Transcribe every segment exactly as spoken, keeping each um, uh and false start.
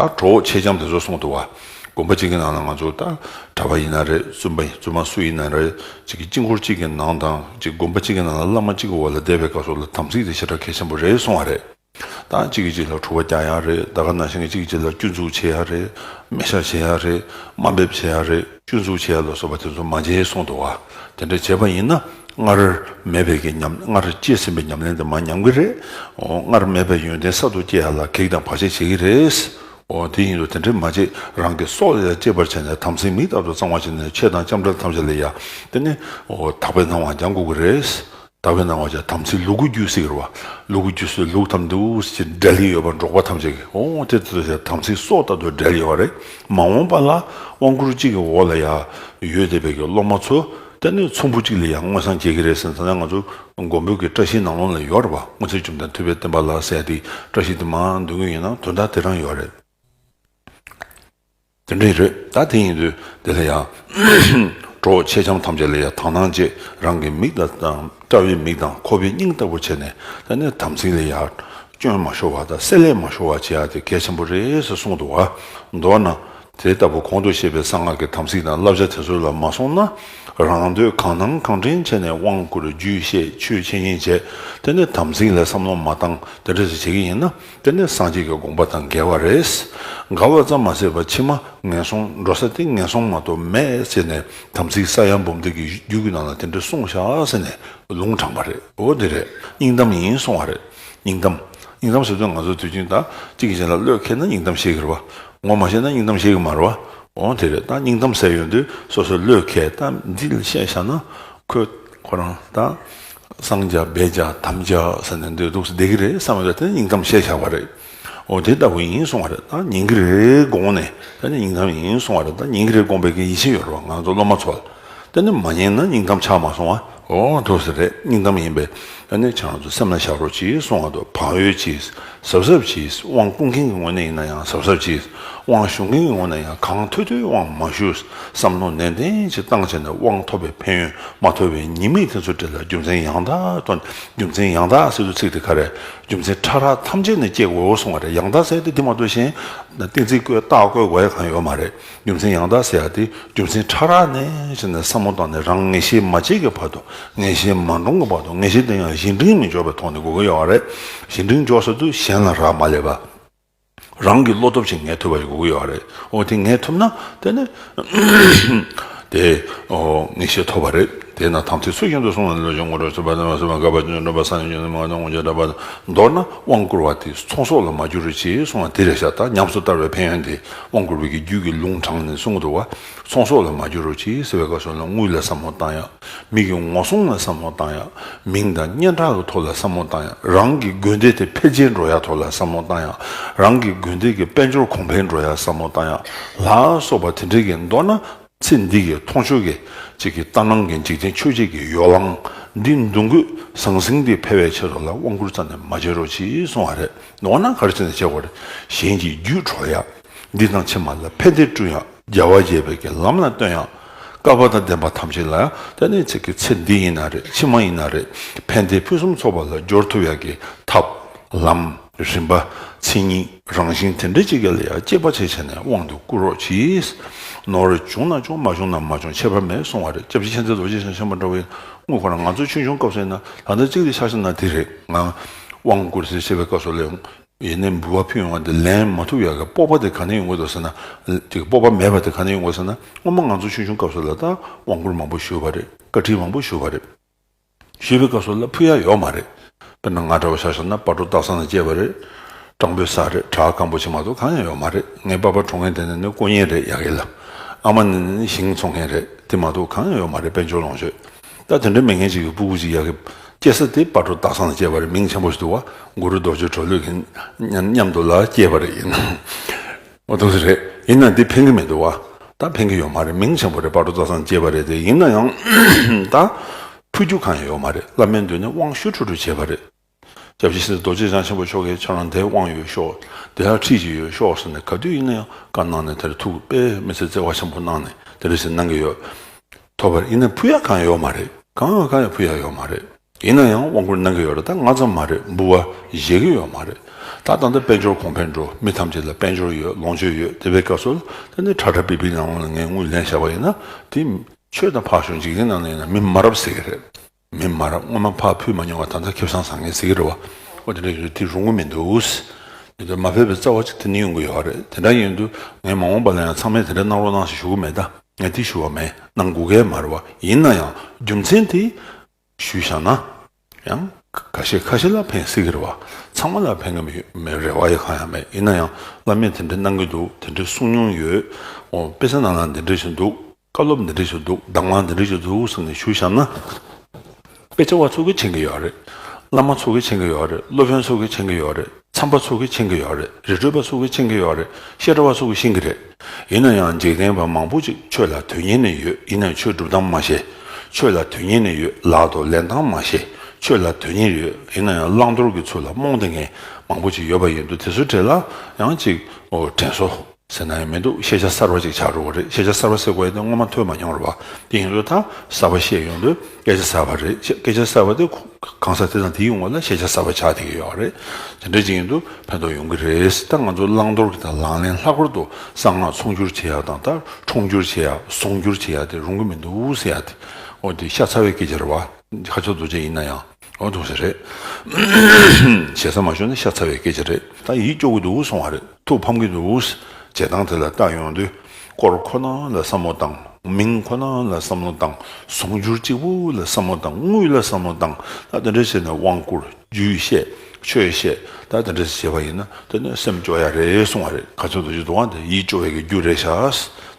ད་གྲོགས་མཆེད་ལྕམ་དེ་ཚོ་གསུངས་འདུག་བ། དགོན་པ་གཅིག་གི་ནང་ལ་ང་ཚོ་ད་གྲྭ་པ་ཡིན་ན་རེད། བཙུན་པ་བཙུན་མ་སུ་ཡིན་ན་རེད། གཅིག་གི་དཀྱིལ་འཁོར་གཅིག་གི་ནང་དང་གཅིག་དགོན་པ་གཅིག་གི་ནང་ལ་བླ་མ་གཅིག་གི་འོག་ལ་བསྡད་པའི་སྐབས་སུ་ལ་དམ་ཚིག་དེ་ཞེ་དྲག་གལ་ཆེན་པོ་རེད་གསུངས་བ་རེད། ད་གཅིག་གིས་གཅིག་ལ་འཁྲུག་པ་རྒྱག་ཡ་རེད། ད་ག་ནང་བཞིན་གཅིག་གིས་གཅིག་ལ་སྐྱོན་འཛུགས་བྱེད་ཡ་རེད། སྨེ་ཤ་བྱེད་ཡ་རེད། དམའ་འབེབས་བྱེད་ཡ་རེད། སྐྱོན་འཛུགས་བྱེད་ཡ་ལ་སོགས་པ་དེ་ཚོ་མ་བྱེད་གསུངས་འདུག་བ། དེ་འདྲ་བྱས་པ་ཡིན་ན་སྔར་མེད་པའི་གི་ཉམས། སྔར་སྐྱེས་ཟིན་པའི་ཉམས་ལེན་དེ་མར་ཉམས་ཀྱི་རེད། འོ། སྔར་མེད་པའི་ཡོན་ཏན་གསར་དུ་སྐྱེ་ཡ་ལ་གེགས་དང་བར་ཆད་བྱེད་ཀྱི་རེད། འོ། དེ་ཡིན་དུས་དེ་འདྲ་མ་བྱེད། རང་གི་སྲོག་ལ་ཡང་གཅེས་པར་བྱས་ནས་དམ་ཚིག་མིག་ལྟར་དུ་གཙང་བ་བྱས་ནས་ཆོས་དང་ལྕམ་དྲལ་ཐམས་ཅད་ལ་ཡང་དེ་ནི། འོ། དག་པའི་སྣང་བ་སྦྱང་དགོས་ཀྱི་རེད། དག་པའི་སྣང་བ་བྱས། དམ་ཚིག་ལུ་གུ་རྒྱུད་ཟེར་གྱི་རེད་བ། ལུ་གུ་རྒྱུད་ཚོ་ལུག་ཐམ་དུ་ཅིག་འབྲེལ་ཡོད་པ། འབྲོག་པ་ཐམས་ཅད་ཀྱི། འོ། དེ་ལྟར་བྱས་དམ་ཚིག་སྲོག་ལྟར་དུ་འབྲེལ་ཡོད་པ་རེད། མ་འོངས་པ་ལ་དབང་བསྐུར་གཅིག་གི་འོག་ལ་ཡང་ཡོད་བསྡད་པའི་གི་སློབ་མ་ཚོ་དེ་ནི་ཚོམ་བུ་གཅིག་ལ་ཡང་མངོན་སངས་རྒྱས་ཀྱི་རེད་ཟེར་ན། ད་ལྟ་ང་ཚོ་མགོན་པོའི་གི་བཀྲ་ཤིས་ནང་ལོགས་ལ་ཡོད་རེད་བ། སྔོན་ཚེ་བཅོམ་ལྡན་ཐུབ་པའི་བསྟན་པ་ལ་ཟེར་ཡ་དེ། བཀྲ་ཤིས་དེ་མར་འདོན་གྱི་ཡིན་ན་དོན་དག་དེ་རང་ཡོད་རེད། དེ་འདྲ་རེད། ད་དེ་ཡིན་དུས་དེ་ལ་ཡང་གྲོགས་མཆེད་ལྕམ་ཐམས་ཅད་ལ་ཡང་དག་སྣང་བྱེད། རང་གི་མིག་དང་། དང་། དཔྲལ་བའི་མིག་དང་ཁོག་པའི་སྙིང་ལྟ་བུ་བྱས་ནས། དེ་ནས་དམ་ཚིག་ལ་ཡང་སྐྱོན་མ་ཤོར་བ་དང་། བསྲེ་ལྷད་མ་ཤོར་བ་བྱེད་ཡ་དེ་གལ་ཆེན་པོ་རེད་ཟེར་གསུངས་འདུག་བ། མདོར་ན། དེ་ལྟ་བུ་གོང་དུ་བཤད་པའི་གསང་སྔགས་ཀྱི་དམ་ཚིག་དང་བསླབ་བྱ་དེ་ཚོ་ལ་མ་སོང་ན། རང་འདོད་གང་སྣང་གང་དྲན་བྱས་ནས་དབང་བསྐུར། རྒྱུད་བཤད། ཆོས་འཆད་ཉན་བྱས། དེ་ནས་དམ་ཚིག་ལ་བསམ་བློ་མ་བཏང་། དེ་འདྲ་ཞིག་བྱེད་ཀྱི་ཡིན་ན། དེ་ནི་སངས་རྒྱས་ཀྱི་དགོངས་པ་དང་འགལ་བ་རེད། འགལ་བ་ཙམ་མ་ཟད་པར་ཕྱི་མ་ངན་སོང་། འགྲོ་ས་དེ་ངན་སོང་མ་གཏོགས་མེད་ཟེར་ནས། དམ་ཚིག་ས་ཡ་འབུམ་སྡེ་གི་རྒྱུད་ཀྱི་ནང་ལ་དེ་འདྲ་གསུངས་བཞག་ཟེར་ནས་ལུང་དྲངས་པ་རེད། འོ། དེ་རེད། སྙིང་གཏམ་ཡིན་གསུང་བ་རེད། སྙིང་གཏམ། སྙིང་གཏམ་ཟེར་དུས་ང་ཚོ་དུས་རྒྱུན་ད་གཅིག་གིས་གཅིག་ལ་བློས་འཁེལ་ན་སྙིང་གཏམ་བཤད་ཀྱི་རེད་བ། ངོ་མ་ཤེས་ན་སྙིང་གཏམ་བཤད་ཀྱི་མ་རེད་བ། འོ། དེ་རེད། ད་སྙིང་གཏམ་ཟེར་ཡོང་དུས་སོ་སོའི་བློས་འཁེལ། ད་འདི་ལ་བཤད་བཞག་ན། ཁོས། ཁོ་རང་ད་གསང་རྒྱ་སྦས་རྒྱ་དམ་རྒྱ་ཟེར་ནས་འདོད་འདུག་སེ་བསྡད་ཀྱི་རེད་བསམ་པ་དེ་ནི་སྙིང་གཏམ་བཤད་བཞག་པ་རེད། འོ། དེ་ལྟ་བུ་ཡིན་གསུང་བ་རེད། ད་ཉན་གྱི་རེད་དགོངས་ནས། དེ་ནི་སྙིང་གཏམ་ཡིན་གསུང་བ་རེད། ད་ཉན་གྱི་རེད་དགོངས་པའི་གི་ཡིད་ཆེས་ཡོད་རེད་བ། ང་ཚོ་སློབ་མ་ཚོ་ལ། དེ་ནི་མ་ཉན་ན་སྙིང་གཏམ་ཆགས་མ་སོང་བ། འོ། འདུག་སེ་རེད། སྙིང་གཏམ་ཡིན་པས། དེ་ནི་ཁྱེད་རང་ཚོ་སེམས་ལ་བཞག་རོགས་གྱིས་གསུང་བ་དང་། བག་ཡོད་གྱིས། གཟབ་གཟབ་གྱིས། དབང་བསྐུར་མཁན་གྱི་ངོས་ནས་ཡིན་ན་ཡང་གཟབ་གཟབ་གྱིས། དབང་ཞུ་མཁན་གྱི་ངོས་ནས་ཡང་གང་ཐུབ་ཐུབ་དབང་མ་ཞུ། བསམ་བློ་ནན་ཏན་ཅིག་བཏང་བྱས་ནས་དབང་ཐོབ་པའི་ཕན་ཡོན། མ་ཐོབ་པའི་ཉེས་དམིགས་དེ་ཚོ་འདྲ་ལ་རྒྱུ་མཚན་ཡང་དག་ཐོག་ནས། རྒྱུ་མཚན་ཡང་དག་ཟེར་དུས་ཚིག་དེ་ག་རེ། རྒྱུ་མཚན་ཕྲ་རགས་ཐམས་ཅད་ནས་སྐྱེ་དགོས་གསུང་བ་རེད། ཡང་དག་ཟེར་དེ་དེ་མ་གཏོགས་གཞན་གཏན་ཚིགས་བཀོད། རྟགས་བཀོད་དགོས་ཡ་གང་ཡོད་མ་རེད། རྒྱུ་མཚན་ཡང་དག་ཟེར་ཡ་དེ་རྒྱུ་མཚན་ཕྲ་རགས་ནས་བྱས་ནས་བསམ་བློ་བཏང་ནས། རང་ངེས་ཤེས་མ་སྐྱེས་ཀྱི་བར་དུ། ངེས་ཤེས་མ་འདྲོངས་ཀྱི་བར་དུ། ངེས་ཤེས་དེ་ཡང་གཞན་དྲིང་མི་འཇོག་པའི་ཐོག་ནས་དགོས་ཀྱི་ཡོད་རེད། གཞན་དྲིང་འཇོག་ས་དུས་གཞན་ལ་རག་མ་ལས་པ། རང་གི་བློ་སྟོབས་ཀྱིས་ངེས་ཐུབ་པ་ཞིག་དགོས་ཀྱི་ཡོད་རེད། འོ། དེ་ངེས་ཐུབ་ན་དེ་ནི་དེ། འོ། ངེས་ཤེས་ཐོབ་པ་རེད། དེས་ན་དམ་ཚིག་ཚུལ་བཞིན་དུ་བསྲུང་བ་ནི། བློ་ཆོས་ངོ་སྤྲོད་ཚུལ་བ་དང་། བསམ་པ་དགག་པ་ཆོས་སྒྲུབ་པ། སངས་རྒྱས་བཅོམ་ལྡན་འདས་མ་གཏོགས་དངོས་གཞི་གྲགས་པ། མདོར་ན་དབང་བསྐུར་བ་དེ་ཚོང་ཟོག་ལ་མ་བསྒྱུར་རོགས་གྱིས་གསུང་བ་དེ་རེད་ཤག་ད་ཉམས་སུ་བསྟར་བའི་ཕན་ཡོན་དེ་དབང་བསྐུར་བའི་གི་རྒྱུད་ཀྱི་ལུང་དྲངས་ནས་གསུང་གི་འདུག་བ། ཚོང་ཟོག་ལ་མ་བསྒྱུར་རོགས་གྱིས་ཟེར་བའི་སྐབས་སུ་ལ། དངུལ་ལ་བསམ་བློ་བཏང་ཡ། མི་གི་ངོ་སྲུང་ལ་བསམ་བློ་བཏང་ཡ། མིང་དང་སྙན་གྲགས་ཀྱི་ཐོག་ལ་བསམ་བློ་བཏང་ཡ། རང་གི་དགོན་སྡེ་དེ་འཕེལ་རྒྱས་འགྲོ་ཡ་ཐོག་ལ་བསམ་བློ་བཏང་ཡ། རང་གི་དགོན་སྡེ་གི་དཔལ་འབྱོར་གོང་འཕེལ་འགྲོ་ཡ་བསམ་བློ་བཏང་ཡ་ལ་སོགས་པ་དེ་འདྲའི་གི། མདོར་ན་ཚེ་འདི་གི་མཐོང་ཆོས་ཀྱི་ཅིག་གི་ལྟར་སྣང་གི་འཇིག་རྟེན་ཆོས་བརྒྱད་ཀྱི་ཡོ་ལང་འདི་འདུ་འགོད་ཟང་ཟིང་འདི་འཕེལ་བའི་ཆེད་དུ་ལ་དབང་བསྐུར་རྩ་ནས་མ་བྱེད་རོགས་གྱིས་གསུང་བ་རེད། མདོར་ན་ག་རེ་བྱས་ནས་བྱེད་དགོས་རེད། གཞན་གྱི་རྒྱུད་འཕྲོག་ཡ། འདི་དང་ཕྱི་མ་ལ་ཕན་བདེ་བསྐྲུན་ཡ། རྒྱལ་བ་དགྱེས་པའི་གི་ལམ་ལ་སྟོན་ཡ། བསྐལ་པ་དང་ལྡན་པ་ཐམས་ཅད་ལ་ཡང་དེ་ནི་ཚེ་གི། ཚེ་འདི་ཡིན་ན་རེད། ཕྱི་མ་ཡིན་ན་རེད། ཕན་བདེ་ཕུན་སུམ་ཚོགས་པ་ལ་སྦྱོར་ཐུབ་ཡ་གི་ཐབས་ལམ། རིམ་པ། མཚན་ཉིད། རང་བཞིན་དེ་འདྲ་ཅིག་ག་ལ་ཡང་དཔྱད་པ་བྱས་བྱས་ནས་དབང་དུ་བསྐུར་རོགས་གྱིས། ནོར་བྱུང་ན་བྱུང་། མ་བྱུང་ན་མ་བྱུང་། ཁྱད་པར་མེད་གསུང་བ་རེད། སྐྱབས་རྗེ་མཁྱེན་བརྩེ་རྡོ་རྗེ་འཆང་ཆེན་པོ་འདྲ་བོ་ཡིན། དངོས་ཁོ་རང་ང་ཚོ་ཆུང་ཆུང་སྐབས་སུ་ཡིན་ན། ད་ལྟ་གཅིག་དེ་ཆ་བཞག་ན་དེ་རེད། ང་དབང་བསྐུར་ཟེར་བྱས་པའི་སྐབས་སུ་ལ་ཡང་། ཡིན་ནའི་འབུལ་བ་ཕུལ་ཡོང་བ་དེ་ལེན་མ་ཐུབ་ཡག་གི་སྤོབས་པ་དེ་ག་ནས་ཡོང་གི་འདུག་ཟེར་ན། དེ་གི་སྤོབས་པ་མེད་པ་དེ་ག་ནས་ཡོང་གི་ཟེར་ན། སྔོན་མ་ང་ཚོ་ཆུང་ཆུང་སྐབས་སུ་ལ་ད་དབང་བསྐུར་མང་པོ་ཞུས་པ་རེད། བཀའ་ཁྲིད་མང་པོ་ཞུས་པ་རེད། ཞུས་པའི་སྐབས་སུ་ལ་ཕུལ་ཡག་ཡོད་མ་རེད། དཔེར་ན་ང་འདྲ་བོ་ཆ་བཞག་ན་སྤ་གྲོ་སྟག་ཚང་ནས་སྐྱེས་པ་རེད། སྤྲང་པོའི་ས་རེད། བྲག་སྒང་པོ་ཆེ་མ་གཏོགས་གང་ཡང་ཡོད་མ་རེད། ངའི་པ་ཕ་གྲོངས་མཁན་དེ་ནས་ནི་དཀོན་གཉེར་རེད། ཡ་གི་ལ། ཨ་མ་ནི་ནི་ཞིང་འཚོ་མཁན་རེད། དེ་མ་གཏོགས་གང་ཡང་ཡོད་མ་རེད། དཔལ་འབྱོར་ལོངས་སྤྱོད། ད་དེ་འདྲ་མེད་མཁན་ཅིག་གི་སྤུ་གུ་ཅིག་ཡ་གི་སྐྱེས་ས་དེ་སྤ་གྲོ་སྟག་ཚང་ལ་སྐྱེས་པ་རེད། མིང་ཆེན་པོ་ཞིག་འདུག་བ། གུ་རུ་རྡོ་རྗེ་གྲོ་ལོད་ཀྱི་མཉམ་མཉམ་དུ་ལ་སྐྱེས་པ་རེད། ཡིན་ན། འོ། དེ་འདྲ་རེད། ཡིན་ན་འདི་ཕན་གི་མི་འདུག་བ། ད་ཕན་གི་ཡོད་མ་རེད། མིང་ཆེན་པོ་རེད། སྤ་གྲོ་སྟག་ཚང་ལ་སྐྱེས་པ་རེད་དེ། ཡིན་ན་ཡང་ད་ཕུལ་རྒྱུ་གང་ཡང་ཡོད་མ་རེད། བླ་མའི་མདུན་ནས་དབང་ཞུ་འཕྲོ་འཕྲོ་བྱས་པ་རེད། སྐྱབས་རྗེ་ཤིང་རྟ་རྡོ་རྗེ་འཆང་ཆེན་པོ་མཆོག་གིས་ཁྱོད་རང་དེར་དབང་ཡོད་ཤོག་དེ་ལ་ཁྲིད་ཀྱི་ཡོད་ཤོག་ཟེར་ནས་ག་དུས་ཡིན་ན་ཡང་བཀའ་གནང་ནས། དེར་ཐུགས་དཔེ་མི་སྲིད་བརྩེ་བ་ཆེན་པོ་གནང་ནས་དེ་འདྲ་ཞིག་གནང་གི་ཡོད། ཐོབ་པ་རེད། ཡིན་ན་ཕུལ་ཡག་གང་ཡང་ཡོད་མ་རེད། གང་ཡང་གང་ཡང་ཕུལ་ཡག་ཡོད་མ་རེད། ཡིན་ན་ཡང་དབང་བསྐུར་གནང་གི་ཡོད་རེད། ད་ང་ཙམ་མ་རེད། འབུལ་བ་བཞེས་ཀྱི་ཡོད་མ་རེད། ད་ད་ལྟ་དཔལ་འབྱོར་གོང་འཕེལ་འགྲོ། མི་ཐམས་ཅད་ལ་དཔལ་འབྱོར་ཡོད། ལོངས་སྤྱོད་ཡོད། དེ་བའི་སྐབས་སུ་ད་ནི་ཁྲ་ཁྲ་པི་པི་ནང་ལ་ངས་དངུལ་ལེན་བཞག་པ་ཡིན་ན། དེ་ཆོས་དང་ཕར་ཞོག་འཇིག་རྟེན་ནང་ལ་ཡིན་ན་མི་མ་རབས་ཟེར་གི་རེད། མི་མ་རབས་སྔོན་མ་ཕར་ཕུད་མ་མྱོང་བ་ད་ལྟ་ཁེ་བཟང་བཟང་ངེས་ཟེར་གི་རེད་བ། འོ་དེ་འདྲ་ཡོད་དུས་དེ་རུང་གི་མི་འདུག་དེ་ཚོ་མ་ཕེབས་པའི་རྩ་བ་གཅིག་དེ་ནི་ཡོང་གི་ཡོད་རེད། དེ་འདྲ་ཡིན་དུས་ངས་མ་འོངས་པ་ལ་ཡང་ཚང་མས་དེ་འདྲ་གནང་རོགས་གནང་ཞེས་ཞུ་གི་མེད། ད་ངས་དེ་ཞུ་བ་མེད། གནང་དགོས་གལ་མ་རེད་བ། ཡིན་ན་ཡང་རྒྱུ་མཚན་དེ་ཞུས་བཞག་ན། ཡང་ཁ་ཤས་ཁ་ཤས་ལ་ཕན་སྲིད་ཀྱི་རེད་བ། ཚང་མ་ལ་ཕན་གྱི་མེད་མེད་རེ་བ་ཡང་གང་ཡང་མེད། ཡིན་ན་ཡང་བླ་མས་དེ་འདྲ་གནང་གི་འདུག་དེ་འདྲ་གསུང་མྱོང་ཡོད། འོ་དཔེ་ཆ་ནང་ལ་འདི་འདྲ་ཞིག་འདུག་བཀའ་སློབ་འདི་འདྲ་ཞིག་འདུག་གདམས་ངག་འདི་འདྲ་ཞིག་འདུག་ཟེར་ནས་ཞུས་བཞག་ན། དཔེ་ཆ་བ་ཚོ་གིས་མཁྱེན་གྱི་ཡོད་རེད། བླ་མ་ཚོ་གིས་མཁྱེན་གྱི་ཡོད་རེད། སློབ་དཔོན་ཚོ་གིས་མཁྱེན་གྱི་ཡོད་རེད། མཚམས་པ་ཚོ་གིས་མཁྱེན་གྱི་ཡོད་རེད། རི་ཁྲོད་པ་ཚོ་གིས་མཁྱེན་གྱི་ཡོད་རེད། བཤད་གྲྭ་བ་ཚོ་གིས་ཤེས་ཀྱི་རེད། ཡིན་ན་ཡང་འཇིག་རྟེན་པ་མང་པོ་ཅིག་ཆོས་ལ་དོན་གཉེར་ནས་ཡོད། ཡིན་ན་ཡང་ཆོས་སྒྲུབ་སྟངས་མ་ཤེས། ཆོས་ལ་དོན་གཉེར་ནས་ཡོད། ལག་ཏུ་ལེན་སྟངས་མ་ཤེས། ཆོས་ལ་དོན་གཉེར་ཡོད། ཡིན་ན་ཡང་བླང་དོར་གྱི་ཚུལ་ལ་རྨོངས་བསྡད་མཁན་མང་པོ་ཅིག་ཡོད་པ་ཡིན་དུས། དེ་ཚོའི་གྲས་ལ་ཡང་ཅིག་འོ་དྲན་གསོ་ཟེར་ན་ཡང་མི་འདུག་ཤེས་བྱ་གསར་བ་ཅིག་ཆགས་འགྲོ་གི་རེད། ཤེས་བྱ་གསར་བ་ཟེར་དགོས་ཡ་དེ་སྔོན་མ་ཐོས་མ་མྱོང་རེད་བ། དེ་ཡིན་དུས་ད་གསར་བ་བཤད་ཡོང་དུས་སྐད་ཆ་གསར་བ་རེད། སྐད་ཆ་གསར་བ་དེ་གང་ཟག་དེ་དང་དེའི་ངོ་ལ་ཤེས་བྱ་གསར་བ་ཆགས་བསྡད་ཀྱི་ཡོད་རེད། དེ་འདྲ་ཅིག་ཡིན་དུས་ཕན་ཐོགས་ཡོང་གི་རེད། ད་ང་ཚོ་བླང་དོར་གྱི་དང་ལག་ལེན། ལྷག་པར་དུ་གསང་སྔགས་ཚོགས་སྒྱུར་བྱེད་ཡ་དང་། ད་འཁྲུངས་སྒྱུར་བྱེད་ཡ། གསུང་སྒྱུར་བྱེད་ཡ་དེ་རུང་གི་མི་འདུག་ཟེར་ཡ་དེ། འོ་དེ་ཤ་ཚ་བའི་སྐད་ཆ་རེད་བ། ཁ་ཕྱོགས་རྡོ་རྗེ་ཡིན་ན་ཡང་འོ་འདུག་ཟེར་རེད། ཞེ་ས་མ་ཞུ་ན་ཤ་ཚ་བའི་སྐད་ཆ་རེད། ད་ཡིད་སྐྱོ་གི་འདུག་གསུང་བ་རེད། ཐུགས་ཕམ་གི་འདུག་བྱེད་སྟངས་དེ་ལ་བལྟ་ཡོང་དུས་སྐོར་ཁོ་ན་ལ་བསམ་བློ་བཏང་། མིང་ཁོ་ན་ལ་བསམ་བློ་བཏང་། གསུང་སྒྱུར་གཅིག་པུ་ལ་བསམ་བློ་བཏང་། དངུལ་ལ་བསམ་བློ་བཏང་། ད་དེ་འདྲ་བྱས་ནས་དབང་བསྐུར། རྒྱུད་བཤད། ཆོས་བཤད། ད་དེ་འདྲ་བྱས་པ་ཡིན་ན་དེ་ནས་སེམས་སྐྱོ་ཡ་རེད་གསུང་བ་རེད། ཁ་ཕྱོགས་རྡོ་རྗེ་འདུག་བ། དེ་ཡིད་སྐྱོ་བའི་གི་རྒྱུ་རེད་ཤག་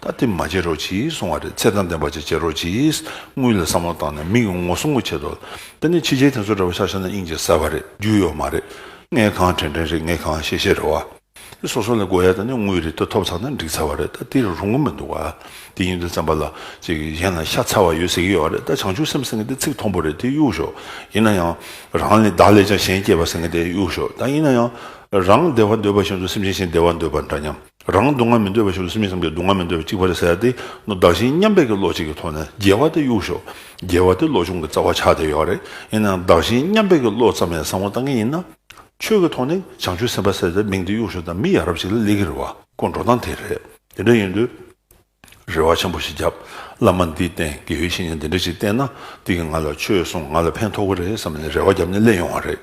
ད་དེ་མ་བྱེད་རོགས་གྱིས་གསུང་བ་རེད། ཚད་དང་ལྡན་པ་ཅིག་བྱེད་རོགས་གྱིས། དངུལ་ལ་བསམ་བློ་བཏང་ནས་མི་གི་ངོ་སྲུང་གི་ཆེད་དུ། དེ་ནས་ཕྱི་རྒྱལ་དེ་ཚོ་འདྲ་བ་ཆ་བཞག་ན་དབྱིན་ཇི་གསར་པ་རེད། རྒྱུས་ཡོད་མ་རེད། དངུལ་ཁང་དྲན་དྲན་རེད། དངུལ་ཁང་ཤེས་ཤེས་རེད་བ། སོ་སོ་ལ་དགོས་ཡ་དང་ནི་དངུལ་རེ་ལྟ་ཐོབ་ཚར་ན་འགྲིག་ཚར་བ་རེད། ད་དེ་རུང་གི་མི་འདུག་བ། དེ་ཡིན་དུས་ཙམ་པ་ལ་ཅིག་གཞན་ལ་ཤ་ཚ་བ་ཡོད་ཟེར་གི་ཡོད་རེད། ད་བྱང་ཆུབ་སེམས་ཟེར་མཁན་དེ་ཚིག་མཐོན་པོ་རེད། དེ་གཡུག་ཞོག་ཡིན་ན་ཡང་རང་ལས་བདག་ལས་ཀྱང་གཞན་སྐྱེད་པ་ཟེར་མཁན་དེ་གཡུག་ཞོག་ད་ཡིན་ན་ཡང་རང་བདེ་བ་འདོད་པ་བཞིན་དུ་སེམས་ཅན་གཞན་བདེ་བ་འདོད་པ་འདྲ་མཉམ། རང་སྡུག་བསྔལ་མི་འདོད་པ་བཞིན་དུ་སེམས་ཅན་ཐམས་ཅད་སྡུག་བསྔལ་མི་འདོད་པ་གཅིག་པ་རེད་ཟེར་ཡ་དེ་ནོ། བདག་གཞན་མཉམ་པའི་གི་བློ་གཅིག་གི་ཐོག་ནས་དགེ་བ་དེ་གཡུག་ཞོག་དགེ་བ་དེ་བློ་སྦྱོང་གི་རྩ་བ་ཆགས་བསྡད་ཡོད་རེད། ཡིན་ནའང་བདག་གཞན་མཉམ་པའི་གི་བློ་ཙམ་ཡང་བཟང་བོ་བཏང་མཁན་ཡིན་ན། ཆོས་ཀྱི་ཐོག་ནས་བྱང་ཆུབ་སེམས་དཔའ་ཟེར་ཏེ་མིང་དེ་གཡུག་ཞོག་ད་མི་ཡ་རབས་ཅིག་ལ་སླེབས་ཀྱི་རེད་བ། ཁོ་འགྲོ་སྟངས་དེ་རེད། དེ་འདྲ་ཡིན་དུས། རེ་བ་ཆེན་པོ་ཞིག་བརྒྱབ། བླ་མ་འདི་བསྟེན། དགེ་བའི་བཤེས་གཉེན་འདི་འདྲ་ཞིག་བསྟེན་ན། འདི་གིས་ང་ལ་ཆོས་གསུངས། ང་ལ་ཕན་ཐོགས་ཀྱི་རེད་བསམ་ནས་རེ་བ་བརྒྱབ་ནས་སླེབས་ཡོང་བ་རེད།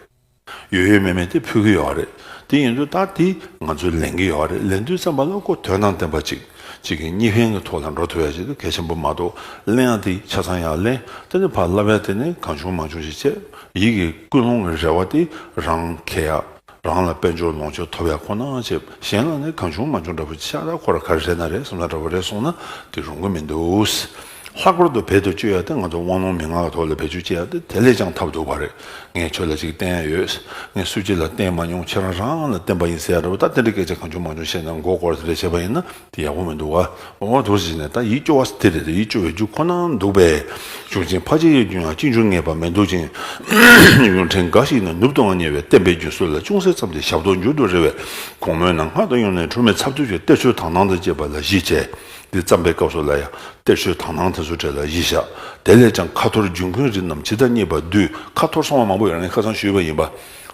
ཡོད་ཡོད་མེད་མེད་དེ་ཕུལ་གྱི་ཡོད་རེད། དེ་ཡིན་དུས་ད་དེ་ང་ཚོས་ལེན་གྱི་ཡོད་རེད། ལེན་དུས་ཙམ་པ་ལ་ཁོ་དོན་དང་ལྡན་པ་ཅིག་ཅིག་གི་གཉིས་ཕན་གྱི་ཐོག་ལ་འགྲོ་ཐུབ་ཡ་ཅིག་དེ་གལ་ཆེན་པོ་མ་གཏོགས། ལེན་ཡ་དེ་ཆ་ཚང་ཡ་ལེན། དེ་ནས་ཕར་བསླབ་ཡ་དེ་ནི་གང་བྱུང་མང་བྱུང་ཞིག་བྱས། ཡིད་ཀྱི་ཀུན་སློང་གི་རེ་བ་དེ་རང་འཁྱེར་ཡ། རང་ལ་དཔལ་འབྱོར་ལོངས་སྤྱོད་ཐོབ་ཡ་ཁོ་ན་བྱས། གཞན་ལ་ནི་གང་བྱུང་མང་བྱུང་འདྲ་པོ་ཅིག་ཤ་ད་ཁོ་ར་ག་རེ་རེད་ན་རེད་བསམ་ས་འདྲ་པོ་རེད་སོང་ན་དེ་རུང་གི་མི་འདུག་ལྷག་པར་དུ་བེད་དུ་སྤྱོད་ཡ་དེ་ང་ཚོ་དབང་ལུང་མན་ངག་གི་ཐོག་ལ་བེད་སྤྱོད་བྱེད་ཡ་དེ་དེ་ལས་ཀྱང་ཐབས་སྡུག་པ་རེད། ངས་ཁྱོད་ལ་ཅིག་བསྟན་ཡ་ཡོད། ངས་སུ་གཅིག་ལ་བསྟན་མ་མྱོང་། ཁྱེད་རང་རང་ལ་བསྟན་པ་ཡིན་ཟེར་ཡ་འདྲ་པོ། ད་དེ་འདྲའི་སྐད་ཆ་གང་བྱུང་མང་བྱུང་བཤད་ན་མགོ་སྐོར་དེ་འདྲ་བྱས་པ་ཡིན་ན་དེ་ཡག་པོ་མི་འདུག་བ། འོ་འདུག་ཟེར་ནས་ད་ཡིད་སྐྱོ་བ་དེ་རེད། དེ་ཡིད་སྐྱོ་བའི་རྒྱུ་ཁོ་ན་འདུག་པས། གཞུང་ཆེན་ཕལ་ཆེར་ཡི་འབྱུང་ཡང་གཅིག་འབྱུང་ངེས་པ་མི་འདུག་ཅིང་། ཡོན་ཏན་འགའ་ཞིག་ནི་ནུབ་ཏུའང་ཉེ་བས། བསྟན་པའི་རྒྱུན་སྲོལ་ལ་ཅུང་ཟད་ཙམ་དེ་ཞབས་ཏོག་འགྱུར་དུ་རེ་བས། གོང་སྨོས་ནང་སྔགས་དང་ཡང་ན་འཁྲུལ་མེད་ཚབ་ཏུ་བྱས། གཏེར་ཆོས་དག་སྣང་དང་བཅས་པ་ལ་གཞི་བྱས། འདི་བརྩམས་པའི་སྐབས་སུ་ལ་ཡང་གཏེར་ཆོས་དག་སྣང་དེ་ཚོ་གྲས་ལ་གཞི་བཞག་དེ་ལས་ཀྱང་ཁ་ཐོར་འབྱུང་ཁུངས་རིགས་རྣམས་ཇི་ལྟར་རྙེད་པ་བསྡུས། ཁ་ཐོར་སོང་བ་མང་པོ་ཡོད་རེད། ངས་ཁ་སང་ཞུས་པ་ཡིན་པ།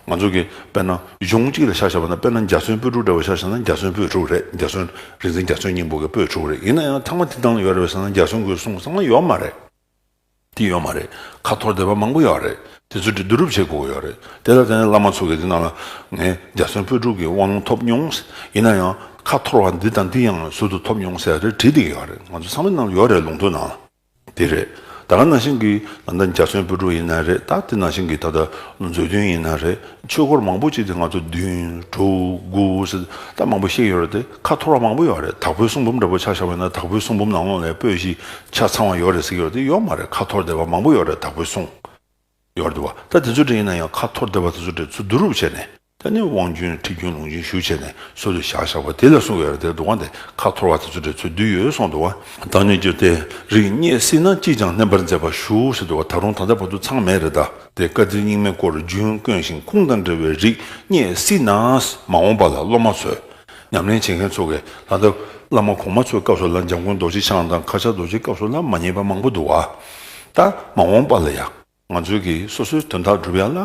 ང་ཚོ་གི་དཔེར་ན་གཞུང་གཅིག་ལ་ཆ་བཞག་པ་ན། དཔེར་ན་འཇའ་ཚོན་སྤོས་ཕྲུག་འདྲ་བ་ཆ་བཞག་ན་འཇའ་ཚོན་སྤོས་ཕྲུག་རེད། འཇའ་ཚོན་རིག་འཛིན་འཇའ་ཚོན་སྙིང་པོ་གི་སྤོས་ཕྲུག་རེད། ཡིན་ན་ཡང་ཚང་མ་དེ་སྟེང་ལ་ཡོད་རེད་པས་ཟེར་ན་འཇའ་ཚོན་གྱི་གསུང་ཚང་མ་ཡོད་མ་རེད། དེ་ཡོད་མ་རེད། ཁ་ཐོར་བསྡད་པ་མང་པོ་ཡོད་རེད། དེ་ཚོ་དེ་བསྡུ་རུབ་བྱེད་དགོས་ཀྱི་ཡོད་རེད། དེ་ལ་བརྟེན་ནས་བླ་མ་ཚོ་གིས་དེ་ནང་ལ་ངས་འཇའ་ཚོན་སྤོས་ཕྲུག་གི་དབང་ལུང་ཐོབ་མྱོང་། ཡིན་ན་ཡང་ཁ་ཐོར་བ་འདི་དང་འདི་ཡང་ཟུར་དུ་ཐོབ་མྱོང་ཟེར་རེ་བྲིས་བསྡད་ཀྱི་ཡོད་རེད། ང་ཚོ་ཚང་མའི་ནང་ལ་ཡོད་རེད། ལུང་ཐོ་ནང་ལ། དེ་རེད། ད་ག་ནང་བཞིན་གྱི་ད་ལྟ་འཇའ་ཚོན་སྤོས་ཕྲུག་ཡིན་ན་རེད། ད་དེ་ནང་བཞིན་གྱི་ད་ལྟ་མཛོད་བདུན་ཡིན་ན་རེད། ཆོས་སྐོར་མང་པོ་ཅིག་དེ་ང་ཚོ་བདུན་དྲུག་དགུ་ཟེར་ད་མང་པོ་བཤད་ཡོད་རེད་དེ། ཁ་ཐོར་བ་མང་པོ་ཡོད་རེད། དྭགས་པོའི་གསུང་འབུམ་འདྲ་པོ་ཆ་བཞག་པ་ཡིན་ན་དྭགས་པོའི་གསུང་འབུམ་ནང་ལོགས་ལ་སྤོས་གཞི་ཆ་ཚང་བ་ཡོད་རེད་ཟེར་གྱི་ཡོད་རེད་དེ། ཡོད་མ་རེད། ཁ་ཐོར་བསྡད་པ་མང་པོ་ཡོད་རེད། དྭགས་པོའི་གསུང་ཡོད་རེད་འདུག་བ། ད་དེ་ཚོ་དེ་ཡིན་ན་ཡང་ཁ་ཐོར་བསྡད་པ་དེ་ཚོ་དེ་ཚོ་བསྡུ་རུབ་བྱས་ནས། ད་ནི་དབང་རྒྱུན་ཁྲིད་རྒྱུན་ལུང་རྒྱུན་ཞུ་བྱས་ནས་སྲོལ་དུ་བཞག་བཞག་པ་དེ་ལ་གསུངས་ཡོད་རེད་དེ། འདུག་བ། འདི་ཁ་འཐོར་བ་དེ་ཚོ་དེ་ཚོ་བསྡུས་ཡོད་གསུངས་འདུག་བ། བདག་ཉིད་ཀྱི་སྟེ་རིགས་རྙེད་སྲིད་ན་ཅིས་ཀྱང་བརྣན་པར་མཛད་པ་ཞུ་ཟེར་འདུག་བ། ད་རུང་ད་ལྟ་བར་དུ་ཚང་མེད་རེད་ད། དེ་བཀའ་དྲིན་རྙིང་མའི་སྐོར་རྒྱུན་བསྐྱོན་ཞིང་ཁུངས་དང་འབྲེལ་བའི་རིགས་རྙེད་སྲིད་ན། མ་འོངས་པ་ལ་སློབ་མ་ཚོས་ཉམས་ལེན་བྱེད་མཁན་ཚོ་གིས། ད་ལྟ་བླ་མ་གོང་མ་ཚོའི་སྐབས་སུ་ལ་འཇམ་མགོན་རྡོ་རྗེ་འཆང་དང་མཁའ་ཁྱབ་རྡོ་རྗེའི་སྐབས་སུ་ལ་མ་རྙེད་པ་མང་པོ་འདུག་བ། ད་མ་འོངས་པ་ལ་ཡང་ང་ཚོས་ཀྱིས་སོ་སོའི་དོན་དག་སྒྲུབ་ཡ་ལ།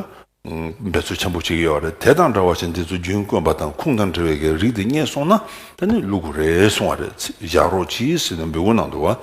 འབད་རྩོལ་ཆེན་པོ་བྱེད་ཀྱི་ཡོད་རེད། དེ་དང་འདྲ་བ་ཞིག་འདི་ཚོ་རྒྱུན་དཀོན་པ་དང་ཁུངས་དང་འབྲེལ་བའི་གི་རིགས་དེ་རྙེད་སོང་ན་ད་ནི་བླུག་དགོས་རེད་གསུང་བ་རེད། བཞག་རོགས་གྱིས་ཟེར་ནས་འབོད་སྐུལ་གནང་འདུག་བ།